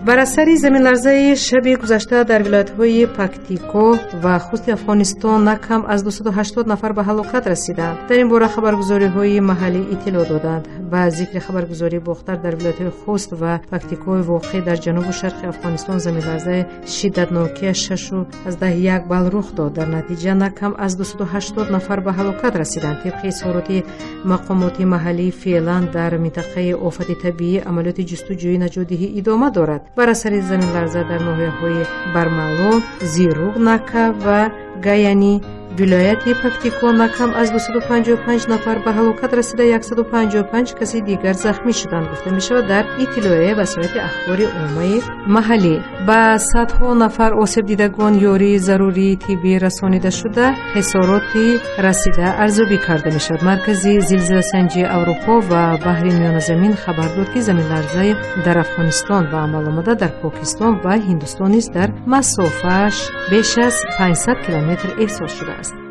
Бар асари заминларзаи шаби гузашта дар вилоятҳои Пактико ва Хусти Афғонистон на кам аз 280 нафар ба ҳалокат расиданд. Дар ин бора хабаргузориҳои маҳаллӣ иттилоъ доданд. Ба зикри хабаргузории Бохтар, дар вилоятҳои Хуст ва Пактикои воқеъ дар ҷанубу шарқи Афғонистон заминларзаи шиддатнокия 6,1 балл рух дод. Дар натиҷа на кам аз 280 нафар ба ҳалокат расиданд. Тибқи изҳороти мақомоти маҳаллӣ, феълан дар минтақаи офати табиӣ амалиёти ҷустуҷӯи наҷотдиҳӣ идома дорад. Бар асари заминларза дар ноҳияҳои Бармало, Зирук, Нака ва Гаяни вилояти Пактико на кам аз 255 нафар ба ҳалокат расида, 155 каси дигар захмӣ шуданд, гуфта мешавад дар иттилоияи васоити ахбори оммаи маҳаллӣ. Ба садҳо нафар осебдидагон ёрии зарурии тиббӣ расонида шуда, хисороти расида арзёбӣ карда мешавад. Маркази зилзиласанҷии Аврупо ва баҳри Миёназамин хабар дод, ки заминларзаи дар Афғонистон ба амал омада дар Покистон ва Ҳиндустон низ дар масофааш беш аз 500 километр эҳсос шудааст.